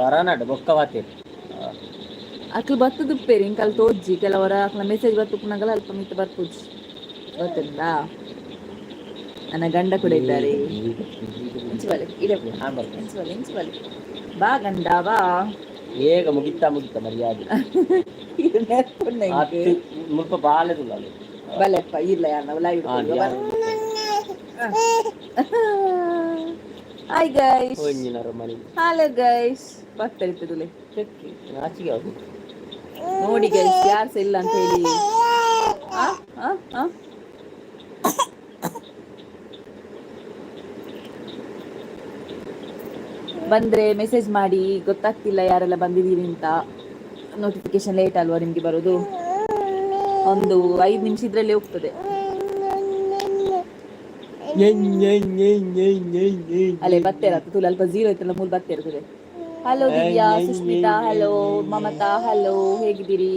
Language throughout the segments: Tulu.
ಬರನಾಡು ಬೊಕ್ಕ ವಾತೇರು. ಅಕ್ಲು ಬತ್ತುದುಪ್ಪೇರಿ ಇಂಕಲ್ ತೋಜ್ಜಿ ಕೆಲವರ ಅಕ್ಲ ಮೆಸೇಜ್ ಬತ್ತುಪ್ಪುನಗಲ ಅಲ್ಪ ಮಿತ್ತ ಬರ್ಪುಜಿ ಗೊತ್ತುಂಡಾ. ನನ್ನ ಗಂಡ ಕೂಡ ಇದ್ದಾರೆ. ಇಂಚಿ ಬಲೆ ಇಡೆ. ನಾನ್ ಬರ್ತೇನೆ. ಇಂಚಿ ಬಲೆ ಇಂಚಿ ಬಲೆ ಬಾ ಗಂಡ ಬಾ. ಏಗ ಮುಗಿತಾ ಮುಗಿತ ಮರ್ಯಾದೆ. ಇದು ನೆರ್ಪುಂಡ ಎಂಕ್. ಅತ್ತು ಮುಲ್ಪ ಬಾಲೆ ತುಲ್ಲಾಲೆ. ಬಲೆಪ್ಪ ಇಲ್ಲ ಯಾರ್ನ ಲೈವ್. Hi guys. ಒಂಜಿನ ಮನೆ. ಹಲೋ ಗೈಸ್, ಬರ್ತಾರೆ ತುಲೆ. ನಾಚಿಗೆ ಯಾವುದು. ನೋಡಿ ಗೈಸ್, ಯಾರು ಸಹ ಇಲ್ಲ ಅಂತ ಹೇಳಿ. ಆ, ಆ, ಆ. ಬಂದ್ರೆ ಮೆಸೇಜ್ ಮಾಡಿ, ಗೊತ್ತಾಗ್ತಿಲ್ಲ ಯಾರೆಲ್ಲ ಬಂದಿದ್ದೀರಿ ಅಂತ. ನೋಟಿಫಿಕೇಶನ್ ಲೇಟ್ ಅಲ್ವಾ ನಿಮ್ಗೆ ಬರೋದು? ಒಂದು 5 ನಿಮಿಷ ಇದ್ರಲ್ಲೇ ಹೋಗ್ತದೆ. ಅಲ್ಲೇ ಬತ್ತೇರ ತುಲೆ ಅಲ್ಪ ಝೀರೋ ಐತಲ್ಲ ಮೂಲ ಬತ್ತೇರ ತುಲೆ. ಹಲೋ ದಿವ್ಯಾ, ಸುಷ್ಮಿತಾ ಹಲೋ, ಮಮತಾ ಹಲೋ, ಹೇಗಿದ್ದೀರಿ?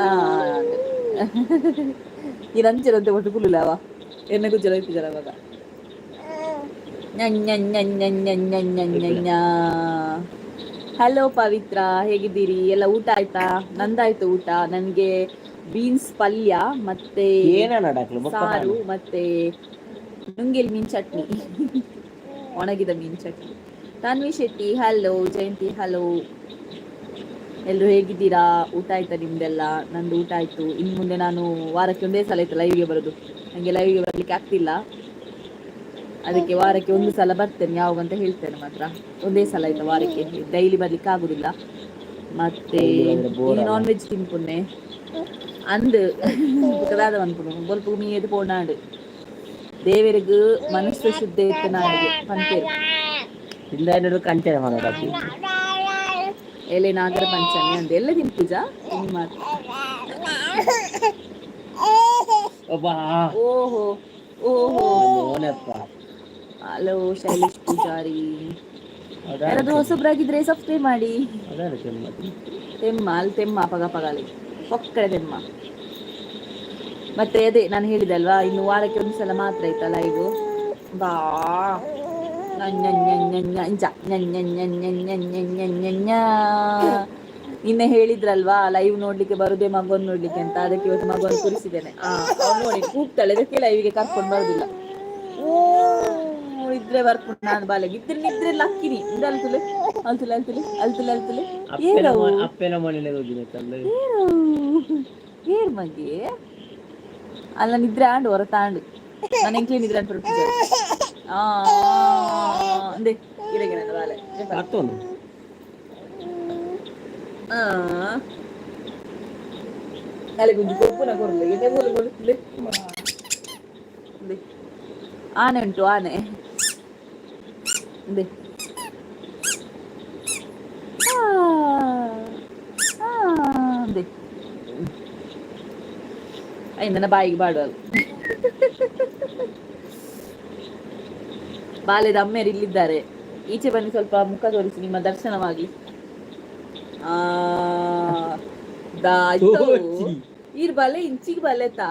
ಆ, ಈ ನಂಚರಂತೆ ಒಟ್ಟು ಕುಲ್ಲುಲವ ಎನ್ನ ಗುಜ್ಜಲ ಇಪ್ಪುಜಲ ಅವಾಗ. ಹಲೋ ಪವಿತ್ರ, ಹೇಗಿದ್ದೀರಿ ಎಲ್ಲ? ಊಟ ಆಯ್ತಾ? ನಂದಾಯ್ತು ಊಟ. ನನ್ಗೆ ಬೀನ್ಸ್ ಪಲ್ಯ ಮತ್ತೆ ಏನ ಡಾಕ್ಲು ಬೊಕ್ಕ. ಸಾರು ಮತ್ತೆ ನುಂಗೆಲ್ ಮೀನ್ ಚಟ್ನಿ, ಒಣಗಿದ ಮೀನ್ ಚಟ್ನಿ. ತನ್ವಿ ಶೆಟ್ಟಿ ಹಲೋ, ಜಯಂತಿ ಹಲೋ. ಎಲ್ಲರೂ ಹೇಗಿದ್ದೀರಾ? ಊಟ ಆಯ್ತಾ ನಿಮ್ದೆಲ್ಲ? ನಂದು ಊಟ ಆಯ್ತು. ಇನ್ನು ಮುಂದೆ ನಾನು ವಾರಕ್ಕೆ ಒಂದೇ ಸಲ ಆಯ್ತು ಲೈವ್ಗೆ ಬರೋದು. ನನಗೆ ಲೈವ್ಗೆ ಬರ್ಲಿಕ್ಕೆ ಆಗ್ತಿಲ್ಲ, ಅದಕ್ಕೆ ವಾರಕ್ಕೆ ಒಂದು ಸಲ ಬರ್ತೇನೆ. ಯಾವಾಗ ಅಂತ ಹೇಳ್ತೇನೆ ಮಾತ್ರ. ಒಂದೇ ಸಲ ಆಯ್ತಾ ವಾರಕ್ಕೆ, ಡೈಲಿ ಬರ್ಲಿಕ್ಕೆ ಆಗುದಿಲ್ಲ. ಮತ್ತೆ Daily ಬಂದ್ರೆ bore ಅಲ್ಲ? ನಾನ್ ವೆಜ್ ತಿನ್ಪುನ್ನೆ ಅಂದ್ ದಾದ ಮನ್ಪುನು ಬೊಲ್ಪು ಮೀಯದು ಪೋಣಾಂಡ್. ದೇವರಿಗೂ ಮನಸ್ಸು ಶುದ್ಧ ಇತ್ತು ನಾಡಿಗೆ ಪಂತೇರು. ತಿಂದ ಕಂಚನೆ ಮಾಡೋದು. ಎಲೆ ನಾಗರ ಪಂಚಮಿ ಅಂದ್ ಎಲ್ಲ ತಿನ್ಪುಜಾ ಇನಿ ಮಾತ್ರ. ಒಬ್ಬ. ಓಹೋ ಓಹೋ. ಮೋನಪ್ಪ. ಹಲೋ ಶೈಲೇಶ್ ಪೂಜಾರಿ. ಯಾರಾದ್ರೂ ಹೊಸಬ್ರಾಗಿದ್ರೆ ಸಬ್ಸ್ಕ್ರೈಬ್ ಮಾಡಿ. ಅದಾನ ಕೆಮ್ಮತಿ. ತೆಮ್ಮ ಅಲ್ಲಿ ತೆಮ್ಮ ಪಗ ಪಗಲಿ ಪೊಕ್ಕಡೆ ತೆಮ್ಮ. ಮತ್ತೆ ಅದೇ ನಾನು ಹೇಳಿದೆ ಅಲ್ವಾ, ಇನ್ನು ವಾರಕ್ಕೆ ಒಂದು ಸಲ ಮಾತ್ರ ಆಯ್ತಾ ಲೈವ್. ಬಾ ಇಂಚ. ನಿನ್ನೆ ಹೇಳಿದ್ರಲ್ವಾ, ಲೈವ್ ನೋಡ್ಲಿಕ್ಕೆ ಬರುದೇ ಮಗುವನ್ನು ನೋಡ್ಲಿಕ್ಕೆ ಅಂತ. ಅದಕ್ಕೆ ಇವತ್ತು ಮಗುವನ್ನು ಕೂರಿಸಿದ್ದೇನೆ. ಆ ಅವ್ನು ನೋಡಿ ಕೂಗ್ತಾಳೆ, ಅದಕ್ಕೆ ಲೈವಿಗೆ ಕರ್ಕೊಂಡು ಬರುದಿಲ್ಲ. ಓ ಇದ್ರೆ ಬರ್ಪುಂಡು ನಾನು ಬಾಲೆಗೆ ಇದ್ರೆ ನಿದ್ರೆ ಲಕ್ಕಿನಿ. ಇಂದ ಅಲ್ತುಲೆ ಅಲ್ತುಲೆ ಅಲ್ತುಲೆ ಅಲ್ತುಲೆ ಅಲ್ತುಲೆ. ಏರವು. ಅಪ್ಪೆನ ಮನೇಲೆ ಹೋಗಿನ ತಂದೆ. ಏರು ಏರ್ ಮಗೆ ಅಲ್ಲ ನಿದ್ರೆ ಆಂಡು ಹೊರ ತಾಂಡು ನಾನು ಎಂಕ್ಲೆ ನಿದ್ರೆ ಅಂತ. ಆ ಅಂದೆ ಇರಗೆ ನನ್ನ ಬಾಲೆ. ಮತ್ತೊಂದು. ಆ ಅಲೆ ಗುಂಜು ಕೊಪ್ಪುನ ಕೊರ್ಲೆ ಎದೆ ಮೂಲೆ ಕೊಡ್ಲೆ. ಆನೆ ಉಂಟು ಆನೆ. ಅಂದೆ. ಆ, ಆ, ಅಂದೆ ಅಯ್ಯ ನನ್ನ ಬಾಯಿಗೆ ಬಾಡುವಲ್ಲ. ಬಾಲ್ಯದ ಅಮ್ಮೆಯರು ಇಲ್ಲಿದ್ದಾರೆ. ಈಚೆ ಬನ್ನಿ, ಸ್ವಲ್ಪ ಮುಖ ತೋರಿಸಿ, ನಿಮ್ಮ ದರ್ಶನವಾಗಿ. ಆ ದಾಯ್ತು. ಈರ್ ಬಾಲೆ ಇಂಚಿಗೆ ಬಾಲೆತಾ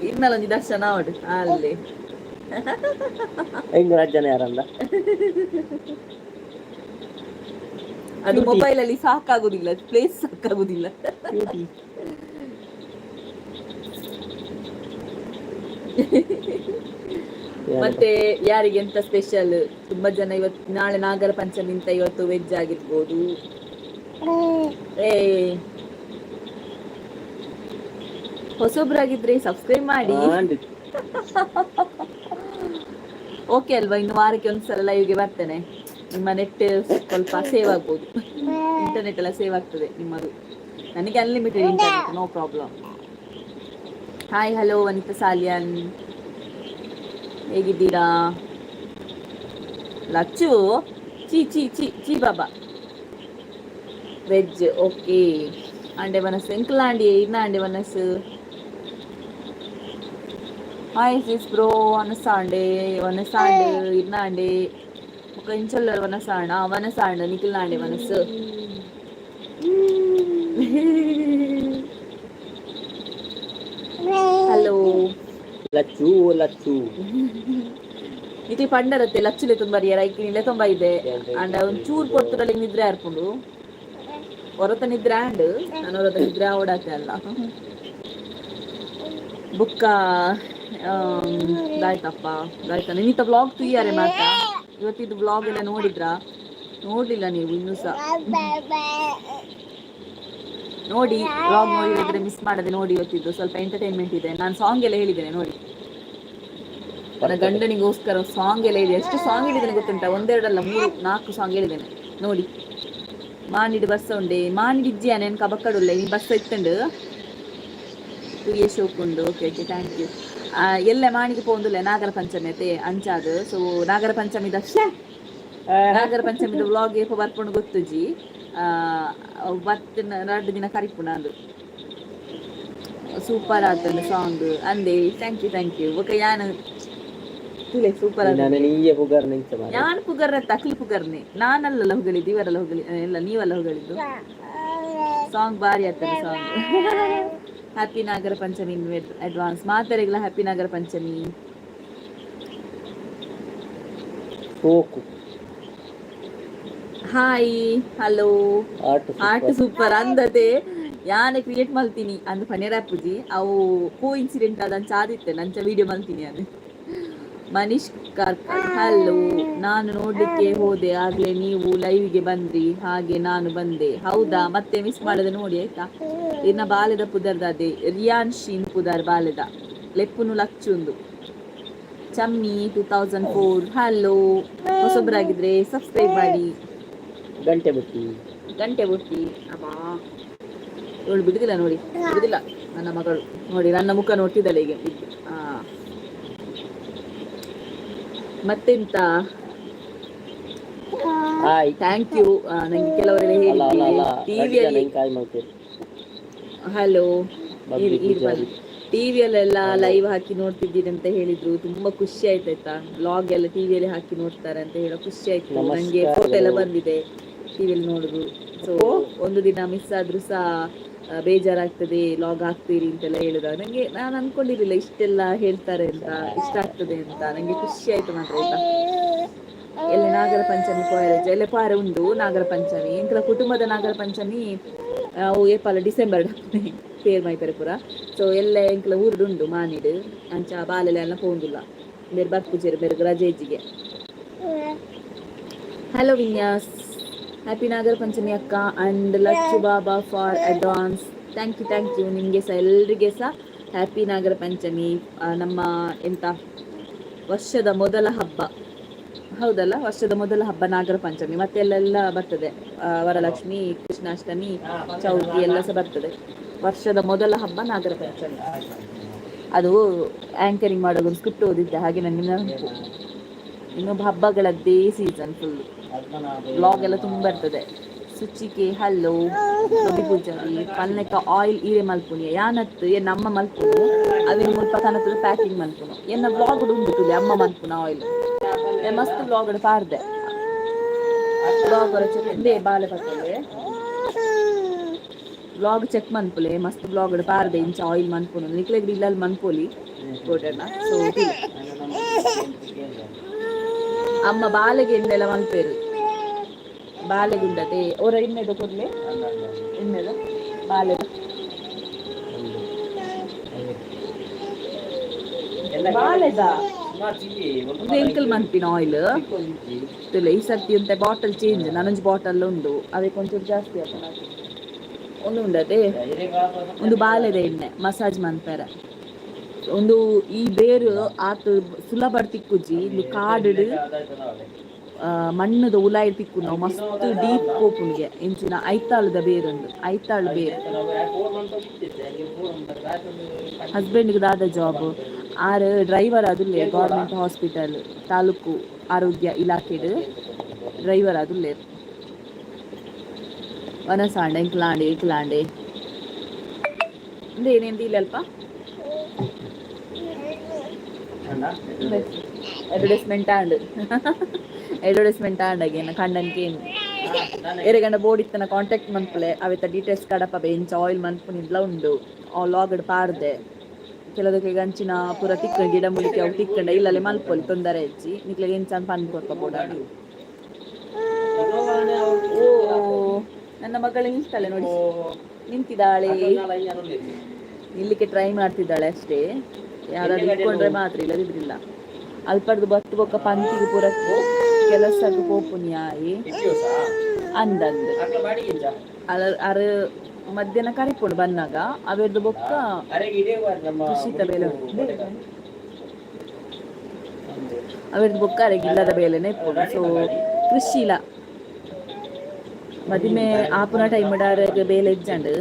ಇರ್ನಲ್ಲ ಒಂಜಿ ದರ್ಶನ ಅವಡು ಅಲ್ಲಿ. ಹೆಂಗ್ ರಾಜ್ಯನ ಯಾರಲ್ಲ. ಅದು ಮೊಬೈಲ್ ಅಲ್ಲಿ ಸಾಕಾಗುದಿಲ್ಲ, ಪ್ಲೇಸ್ ಸಾಕಾಗುದಿಲ್ಲ. Cutie. ಮತ್ತೆ ಯಾರಿಗೆ ಎಂತ ಸ್ಪೆಷಲ್? ತುಂಬಾ ಜನ ಇವತ್ತು ನಾಳೆ ನಾಗರ ಪಂಚಮಿ ಅಂತ ಇವತ್ತು ವೆಜ್ ಆಗಿರ್ಬೋದು. ಏ ಹೊಸೊಬ್ರಾಗಿದ್ರೆ ಸಬ್ಸ್ಕ್ರೈಬ್ ಮಾಡಿ. ಓಕೆ ಅಲ್ವಾ? ಇನ್ನು ವಾರಕ್ಕೆ ಒಂದ್ಸಲ ಲೈವ್ಗೆ ಬರ್ತೇನೆ. ನಿಮ್ಮ ನೆಟ್ ಸ್ವಲ್ಪ ಸೇವ್ ಆಗ್ಬೋದು, ಇಂಟರ್ನೆಟ್ ಎಲ್ಲ ಸೇವ್ ಆಗ್ತದೆ ನಿಮ್ಮದು. ನನಗೆ unlimited internet, no problem. Hi hello Vanitha Salian, ಹೇಗಿದ್ದೀರಾ? ಲಚ್ಚು ಚಿ ಚಿ ಚಿ ಚಿ ಬಾಬಾ. Veg okay. ಅಂಡೆ ಮನಸ್ಸು ಎಂಕಲಾಂಡಿ ಇನ್ನ ಅಂಡೆ ಮನಸ್ಸು. ಹಾಯ್ ಸಿಸ್ ಬ್ರೋ, ವನಸಾಂಡೆ ವನಸಾಂಡ್ ಇರ್ನಾಂಡೆ ಬೊಕ ಇಂಚೊಲ್ಲರ್ ವನಸಾಂಡ ವನಸಾಂಡ್ ನಿಕಲ್ನಾಂಡೆ ಮನಸ್ಸು. ಹಲೋ. ಲಚ್ಚು ಲಚ್ಚು. ನಿಕ್ಲೆ ಪಂಡರತ್ತೆ ಲಚ್ಚುಲೆ ತುಂಬ ರೈಕಿನಿಲೆ ತುಂಬ ಇದೆ. ಅಂಡ ಒಂದು ಚೂರು ಪೊರ್ತುಡಲ್ಲಿ ನಿದ್ರೆ ಆರ್ಪುಂಡು. ಹೊರತ ನಿದ್ರೆ ಆಂಡ್ ನಾನು ಹೊರತ ನಿದ್ರೆ ಓಡಾತೆ ಅಲ್ಲ. ಬುಕ್ಕ ದಾಯ್ತಪ್ಪ ದಾಯ್ತ ನಿನ್ನಿತ ವ್ಲಾಗ್ ತುಯ್ಯಾರೆ ಮಾತಾ. ಇವತ್ತಿದ್ದು ವ್ಲಾಗ್ ಎಲ್ಲ ನೋಡಿದ್ರಾ? ನೋಡ್ಲಿಲ್ಲ ನೀವು ಇನ್ನೂ ಸಹ? ನೋಡಿ, ವ್ಲಾಗ್ ನೋಡಿದ್ರೆ ಮಿಸ್ ಮಾಡದೆ ನೋಡಿ. ಇವತ್ತಿದ್ದು ಸ್ವಲ್ಪ ಎಂಟರ್ಟೈನ್ಮೆಂಟ್ ಇದೆ. ನಾನು ಸಾಂಗ್ ಎಲ್ಲ ಹೇಳಿದ್ದೇನೆ ನೋಡಿ. ನನ್ನ ಗಂಡನಿಗೋಸ್ಕರ ಸಾಂಗ್ ಎಲ್ಲ ಇದೆ. ಎಷ್ಟು ಸಾಂಗ್ ಹೇಳಿದ್ದೇನೆ ಗೊತ್ತುಂಟಾ? ಒಂದೆರಡಲ್ಲ, ಮೂರು ನಾಲ್ಕು ಸಾಂಗ್ ಹೇಳಿದ್ದೇನೆ ನೋಡಿ. ಮಾನಿಡ್ ಬಸ್ ಉಂಡೆ ಮಾನಿಡ್ ಇಜ್ಜಿಯ ನೆನ್ ಕಬಕ್ಕಡುಲ್ಲ ಈ ಬಸ್ ಇತ್ತುಂಡು ತುಯ್ಯ ಶೋಕುಂಡು. Okay okay, thank you. ಎಲ್ಲ ಮಾಣಿಗೆ ಪೋಂದುಲ್ಲ ನಾಗರ ಪಂಚಮಿ ಅತ್ತೆ ಅಂಚಾದ್. ಸೊ ನಾಗರ ಪಂಚಮಿದ ಶ್ಯೆ! ನಾಗರ ಪಂಚಮಿದ ವ್ಲಾಗ್ ಏಪ ಬರ್ಪುಂಡು ಗೊತ್ತುಜಿ. ಬತ್ತಿನ 2 ದಿನ ಕರಿಪುಣ ಅದು. ಸೂಪರ್ ಆತಂಡು ಸಾಂಗ್ ಅಂದೆ. Thank you, thank you. ಬೊಕ ಯಾನ್ ತುಲೆ ಸೂಪರ್ ಆತ. ನಾನು ನೀಯೇ ಪುಗಾರ್ ನಿಂಚ ಮಾರ್ರೆ. ಯಾನ್ ಪುಗರ್ನೆ ತಕ್ಲಿ ಪುಗರ್ನೆ. ನಾನಲ್ಲ ಹೊಗಳಿದ್ದು, ಇವರೆಲ್ಲ ಹೊಗಳಿ ಎಲ್ಲ ನೀವೆಲ್ಲ ಹೊಗಳಿದ್ದು. ಸಾಂಗ್ ಬಾರಿ ಆಗ್ತದೆ song. Happy Nagara Panchami advance ಮಾತೆರೆಗ್ಲ. Happy Nagara Panchami. ಸೋಕು. Hi, hello. ಆಟ. ಆರ್ಟ್ ಸೂಪರ್ ಅಂದತೆ. ಯಾನೆ ಕ್ರಿಯೇಟ್ ಮಲ್ತೀನಿ ಅಂದ್ ಪನೇರ್ ಪೂಜಿ ಅವು ಕೋ ಇನ್ಸಿಡೆಂಟ್ ಆದ ಅಂಚ ಆದಿತ್ತೆ ನಂಚ ವಿಡಿಯೋ ಮಲ್ತೀನಿ ಅದು. ಮನೀಶ್ ಕಾರ್ಕಳ್ ಹಲೋ. ನಾನು ನೋಡ್ಲಿಕ್ಕೆ ಹೋದೆ, ಆಗ್ಲೇ ನೀವು ಲೈವ್ಗೆ ಬಂದ್ರಿ, ಹಾಗೆ ನಾನು ಬಂದೆ. ಹೌದಾ? ಮತ್ತೆ ಮಿಸ್ ಮಾಡದೆ ನೋಡಿ ಆಯ್ತಾ. ಇನ್ನ ಬಾಲೆದ ಪುದರ್ದಾದೆ? ರಿಯಾನ್ ಶೀನ್ ಪುದರ್ ಬಾಲೆದ. ಲೆಪ್ಪುನು ಲಚ್ಚುಂದು. ಚಮ್ಮಿ 2004 ಹಲೋ. ಹೊಸೊಬ್ಬರಾಗಿದ್ರೆ ಸಬ್ಸ್ಕ್ರೈಬ್ ಮಾಡಿ. ಗಂಟೆ ಬುಟ್ಟಿ. ಗಂಟೆ ಬುಟ್ಟಿ. ಅಬ್ಬಾ, ಇವಳು ಬಿಡುದಿಲ್ಲ ನೋಡಿ, ಬಿಡುದಿಲ್ಲ ನನ್ನ ಮಗಳು. ನೋಡಿ, ನನ್ನ ಮುಖ ನೋಡ್ತಿದ್ದಾಳೆ ಈಗ ಬಿದ್ದು. ಆ ಮತ್ತೆಂತ? ಹಾಯ್. Thank you. ನಂಗೆ ಕೆಲವರೆಲ್ಲ ಅಲ್ಲ ಅಲ್ಲ ಅಲ್ಲ. ಟಿವಿಯಲ್ಲಿ ಕಾಯ್ ಮಾಡ್ತೀರಿ. ಹಲೋ. ಬಬ್ಲಿ ಪೂಜಾರಿ. ಟಿವಿಯಲ್ಲೆಲ್ಲ ಲೈವ್ ಹಾಕಿ ನೋಡ್ತಿದ್ದೀರಿ ಅಂತ ಹೇಳಿದ್ರು. ತುಂಬಾ ಖುಷಿ ಆಯ್ತು ಆಯ್ತಾ. ವ್ಲಾಗ್ ಎಲ್ಲ ಟಿವಿಯಲ್ಲಿ ಹಾಕಿ ನೋಡ್ತಾರೆ ಅಂತ ಹೇಳೋ ಖುಷಿ ಆಯ್ತು ನಂಗೆ. ಫೋಟೋ ಎಲ್ಲ ಬಂದಿದೆ ಟಿವಿಯಲ್ಲಿ ನೋಡುದು. ಸೊ ಒಂದು ದಿನ ಮಿಸ್ ಆದ್ರೂ ಸಹ ಬೇಜಾರಾಗ್ತದೆ, ವ್ಲಾಗ್ ಹಾಕ್ತೀರಿ ಅಂತೆಲ್ಲ ಹೇಳುದ ನಂಗೆ. ನಾನು ಅನ್ಕೊಂಡಿರ್ಲಿಲ್ಲ ಇಷ್ಟೆಲ್ಲ ಹೇಳ್ತಾರೆ ಅಂತ, ಇಷ್ಟ ಆಗ್ತದೆ ಅಂತ. ನಂಗೆ ಖುಷಿ ಆಯ್ತು ಮಾತ್ರ ಆಯ್ತಾ. ಎಲ್ಲ ನಾಗರ ಪಂಚಮಿ ಪೋಯರೆ ಎಲ್ಲ ಪಾರೆ ಉಂಡು ನಾಗರ ಪಂಚಮಿ. ಎಂಕಲ ಕುಟುಂಬದ ನಾಗರ ಪಂಚಮಿ ಅವು ಏಪಾಲ ಡಿಸೆಂಬರ್ ಪೇರ್ ಮೈಪೆರೆ ಪೂರ. ಸೊ ಎಲ್ಲ ಎಂಕಲ ಊರುಡು ಉಂಡು ಮಾನಿಡು. ಅಂಚ ಬಾಲೆಲ್ಲ ಎಲ್ಲ ಪೋಂದುಲ್ಲ ಬೇರೆ ಬರ್ಪುಜೆರು ಬೇರೆ ರಜೆ ಇಜ್ಜಿಗೆ. ಹಲೋ ವಿನ್ಯಾಸ್. ಹ್ಯಾಪಿ ನಾಗರ ಪಂಚಮಿ ಅಕ್ಕ and Lachchu Baba for advance. Thank you, thank you. ನಿಮಗೆ ಸಹ, ಎಲ್ರಿಗೆ ಸಹ ಹ್ಯಾಪಿ ನಾಗರ ಪಂಚಮಿ. ನಮ್ಮ ಎಂತ ವರ್ಷದ ಮೊದಲ ಹಬ್ಬ ಹೌದಲ್ಲ? ವರ್ಷದ ಮೊದಲ ಹಬ್ಬ ನಾಗರ ಪಂಚಮಿ. ಮತ್ತೆ ಎಲ್ಲೆಲ್ಲ ಬರ್ತದೆ, ವರಲಕ್ಷ್ಮಿ, ಕೃಷ್ಣಾಷ್ಟಮಿ, ಚೌತಿ ಎಲ್ಲ ಸಹ ಬರ್ತದೆ. ವರ್ಷದ ಮೊದಲ ಹಬ್ಬ ನಾಗರ ಪಂಚಮಿ. ಅದು ಆಂಕರಿಂಗ್ ಮಾಡೋದು ಒಂದು ಸ್ಕ್ರಿಪ್ಟ್ ಓದಿದ್ದೆ, ಹಾಗೆ ನನಗೆ ನೆನಪು. ಇನ್ನೊಬ್ಬ ಹಬ್ಬಗಳದ್ದೇ ಸೀಸನ್ ಫುಲ್. ವ್ಲಾಗ್ ಎಲ್ಲ ತುಂಬ ಇರ್ತದೆ. ಸುಚಿಕೆ ಹಲೋ. ರವಿ ಪೂಜಾರಿ ಪಲ್ನೆಕ ಆಯಿಲ್ ಈರೆ ಮಲ್ಪುನಿ ಯಾನತ್ತು ಏ ನಮ್ಮ ಮಲ್ಪುನು ಅವಿನ ಮುಲ್ಪ ಕನತದ ಪ್ಯಾಕಿಂಗ್ ಮಲ್ಪುನು. ಎನ್ನ ವ್ಲಾಗ್ ಉಂಡು ತುಲೆ ಅಮ್ಮ ಮಲ್ಪುನ ಆಯಿಲ್. ಮಸ್ತ್ ವ್ಲಾಗ್ ಪಾರ್ದೆ. ವ್ಲಾಗ್ ಚೆಕ್ ಬಾಲೆ ಪತ್ತಲೆ ವ್ಲಾಗ್ ಚೆಕ್ ಮನ್ಪುಲೆ. ಮಸ್ತ್ ವ್ಲಾಗ್ ಪಾರ್ದೆ ಇಂಚ ಆಯಿಲ್ ಮನ್ಪುನು. ನಿಕ್ಲೆಗ್ ಇಲ್ಲಲ್ಲಿ ಮನ್ಪೊಲಿ ಗೋಟಣ್ಣ. ಸೊ ಅಮ್ಮ ಬಾಲೆಗೆ ಎಣ್ಣೆಲ್ಲ ಮನ್ಪೇರು. ಬಾಲೆಗುಂಡತೆ ಓರ ಇನ್ನೆದ ಕೊಡ್ಲೆ ಇನ್ನೆದ ಬಾಲೆ. ಬಾಲೆದ ಒಂದು ಎಂಕಲ್ ಮನ್ಪಿನ ಆಯಿಲ್ ಇಲ್ಲ. ಈ ಸರ್ತಿ ಉಂತೆ ಬಾಟಲ್ ಚೇಂಜ್. ನಾನೊಂಜಿ ಬಾಟಲ್ ಉಂಡು, ಅದಕ್ಕೆ ಒಂಚೂರು ಜಾಸ್ತಿ ಆಯ್ತು. ಒಂದು ಉಂಡತೆ ಒಂದು ಬಾಲೆದ ಎಣ್ಣೆ ಮಸಾಜ್ ಮನ್ಪೆರೆ. ಒಂದು ಈ ಬೇರು ಆತ್ ಸುಲಭ ತಿಕ್ಕುಜಿ. ಇದು ಕಾಡು ಮಣ್ಣುದ ಉಲಾಯಿ ತಿಕ್ಕು. ನಾವು ಮಸ್ತ್ ಡೀಪ್ ಪೋಪುನಿಗೆ ಇಂಚಿನ ಐತಾಳದ ಬೇರುಂಡು, ಐತಾಳು ಬೇರು. ಹಸ್ಬೆಂಡ್ಗೆ ದಾದ ಜಾಬ್? ಆರ್ ಡ್ರೈವರ್ ಅದುಲ್ಲೆ. ಗೌರ್ಮೆಂಟ್ ಹಾಸ್ಪಿಟಲ್ ತಾಲೂಕು ಆರೋಗ್ಯ ಇಲಾಖೆಡ್ ಡ್ರೈವರ್ ಅದುಲ್ಲೆ. ವನಸಾಂಡೆ ಎಂಕ್ಲಾಂಡೆ ಎಂಕ್ಲಾಂಡೆ ಇಂದ ಏನೇನು ಇಲ್ಲ ಅಲ್ಪ. ಅಡ್ವರ್ಟೈಸ್ಮೆಂಟ್ ಆಂಡ್, ಅಡ್ವರ್ಟೈಸ್ಮೆಂಟ್ ಆಂಡ್ ಅಗೇನ ಕಂಡನ್ಕೇನ್ ಎರೆಗಂಡ ಬೋರ್ಡ್ ಇತ್ತನ ಕಾಂಟ್ಯಾಕ್ಟ್ ಮನ್ಪುಲೆ. ಅವೆತ ಡೀಟೇಲ್ಸ್ ಕಡಪ. ಇಂಚ ಆಯಿಲ್ ಮನ್ಪುನಿಂದ್ಲ ಉಂಡು. ಆ ಲಾಗಡ್ ಪಾರ್ದೆ. ಕೆಲದಕ್ಕೆ ಅಂಚಿನ ಪೂರ ತಿಕ್ಕ ಗಿಡ ಮೂಲಿಕೆ ಅವು ತಿಕ್ಕಂಡ ಇಲ್ಲಲೆ ಮಲ್ಪೊಲಿ ತೊಂದರೆ ಹೆಚ್ಚಿ ನಿಕ್ಲೆಗ್ ಎಂಚ ಪನ್ ಕೊರ್ಪ ಬೋಡ. ಓ, ನನ್ನ ಮಗಳು ನಿಲ್ತಾಳೆ ನೋಡಿ, ನಿಂತಿದ್ದಾಳೆ. ನಿಲ್ಲಿಕ್ಕೆ ಟ್ರೈ ಮಾಡ್ತಿದ್ದಾಳೆ ಅಷ್ಟೇ. ಯಾರಾದ್ರೂ ಇಟ್ಕೊಂಡ್ರೆ ಮಾತ್ರ, ಇಲ್ಲದಿದ್ರಿಲ್ಲ. ಅಲ್ಪಡ್ದು ಬತ್ತು ಬೊಕ್ಕ ಪಂತಿಗೆ ಪೂರ ಕೆಲಸಕ್ಕೆ ಪೋಪುನಿ ಆಯಿ ಅಂದಂದ್ ಅರ ಮಧ್ಯಾಹ್ನ ಕರಿಪೊಡು ಬನ್ನಾಗ ಅವೆರ್ದು ಬೊಕ್ಕ ಕೃಷಿತ ಬೇಲೆ. ಅವೆರ್ದು ಬೊಕ್ಕ ಅರೆಗ್ ಇಲ್ಲದ ಬೇಲೆನೆ ಇಪ್ಪುಂಡು. ಸೊ ಕೃಷಿಲ ಮದಿಮೆ ಆಪುನ ಟೈಮ್ ಅರೆಗ್ ಬೇಲೆ ಇಜ್ಜಂಡ್,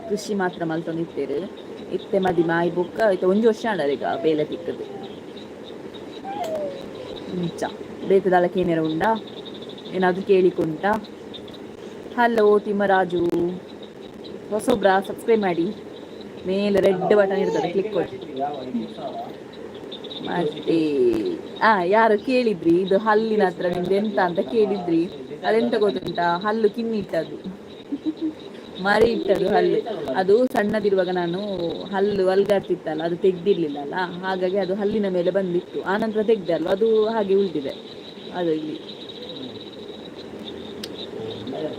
ಕೃಷಿ ಮಾತ್ರ ಮಲ್ತೊಂದು ಇತ್ತೆರ್. ಇತ್ತೆ ಮದಿಮೆ ಆಯಿ ಬೊಕ್ಕ ಇತ್ತೆ ಒಂಜಿ ವರ್ಷ ಆಂಡ್ ಅರೆಗ್ ಬೇಲೆ ತಿಕ್ಕದು. ಇಂಚ ಬೇತೆ ದಾಲ ಕೇನೆರ ಉಂಡಾ? ಏನಾದ್ರು ಕೇಳಿಕುಂಟಾ? ಹಲೋ ತಿಮ್ಮರಾಜು, ಹೊಸೊಬ್ರ ಸಬ್ಸ್ಕ್ರೈಬ್ ಮಾಡಿ. ಮೇಲೆ ರೆಡ್ ಬಟನ್ ಇರ್ತದೆ, ಕ್ಲಿಕ್ ಕೊಡಿ. ಮತ್ತೆ ಯಾರು ಕೇಳಿದ್ರಿ, ಇದು ಹಲ್ಲಿನ ಹತ್ರ ನಿಮ್ದು ಎಂತ ಅಂತ ಕೇಳಿದ್ರಿ. ಅದೆಂತ ಗೊತ್ತುಂಟಾ? ಹಲ್ಲು ಕಿನ್ನಿ ಇಟ್ಟದ್ದು, ಮರಿ ಇಟ್ಟದ್ದು ಹಲ್ಲು. ಅದು ಸಣ್ಣದಿರುವಾಗ ನಾನು ಹಲ್ಲು ಅಲ್ಗಾಡ್ತಿತ್ತಲ್ಲ, ಅದು ತೆಗ್ದಿರ್ಲಿಲ್ಲ ಅಲ್ಲ, ಹಾಗಾಗಿ ಅದು ಹಲ್ಲಿನ ಮೇಲೆ ಬಂದಿತ್ತು. ಆನಂತರ ತೆಗ್ದೆ ಅಲ್ವಾ, ಅದು ಹಾಗೆ ಉಳಿದಿದೆ ಅದು ಇಲ್ಲಿ.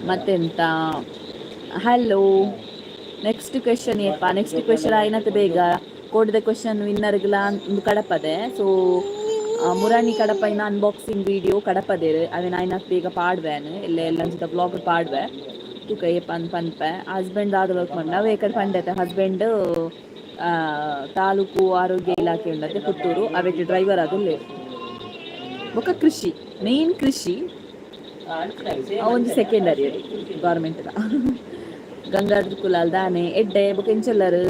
ಮತ್ತೆಂತ? ಹಲೋ, ನೆಕ್ಸ್ಟ್ ಕ್ವೆಶನ್ ಏಪ? ನೆಕ್ಸ್ಟ್ ಕ್ವೆಶನ್ ಆಯ್ನತೆ ಬೇಗ ಕೋಡಿದ ಕ್ವೆಶನ್ ವಿನ್ನರ್ಗ್ಲ ಒಂದು ಕಡಪದೆ. ಸೊ ಮುರಾಣಿ ಕಡಪೈನ ಅನ್ಬಾಕ್ಸಿಂಗ್ ವಿಡಿಯೋ ಕಡಪದೇರು, ಅವೇನು ಆಯ್ನತ್ ಬೇಗ ಪಾಡ್ವೇನು ಎಲ್ಲ ಎಲ್ಲ ಅಂಚಿತ ಬ್ಲಾಗ್ ಪಾಡ್ವೆ. ತೂಕ ಏಪ ಅಂದ್ ಪನ್ಪೆ. ಹಸ್ಬೆಂಡ್ ದಾದ ವರ್ಕ್ ಮಾಡಿ ನಾವೇ ಕಡೆ ಪಂಡತೆ. ಹಸ್ಬೆಂಡ್ ತಾಲೂಕು ಆರೋಗ್ಯ ಇಲಾಖೆ ಉಂಡತೆ ಪುತ್ತೂರು, ಅವೆಟ್ ಡ್ರೈವರ್ ಆದುಲ್ಲೇರು. ಬೊಕ್ಕ ಕೃಷಿ ಮೇನ್, ಕೃಷಿ ಒಂದು ಸೆಕೆಂಡರಿ ಗೌರ್ಮೆಂಟ್. ಗಂಗಾಧರ್ ಕುಲಾಲ್ ದಾನೆ ಎಡ್ಡೆ ಬೊಕ್ಕ ಎಂಚೊಲ್ಲರು?